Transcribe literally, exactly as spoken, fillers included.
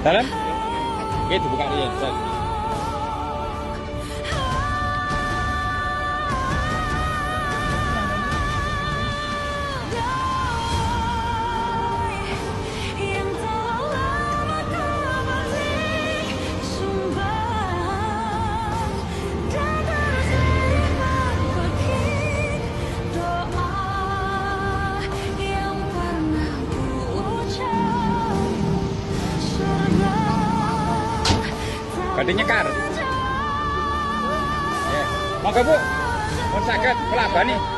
Dalam? Oke, dibuka dia. Set. Ka teunyekar. Eh, mau ke, Bu? Mau sakit? Pelan-pelan ni.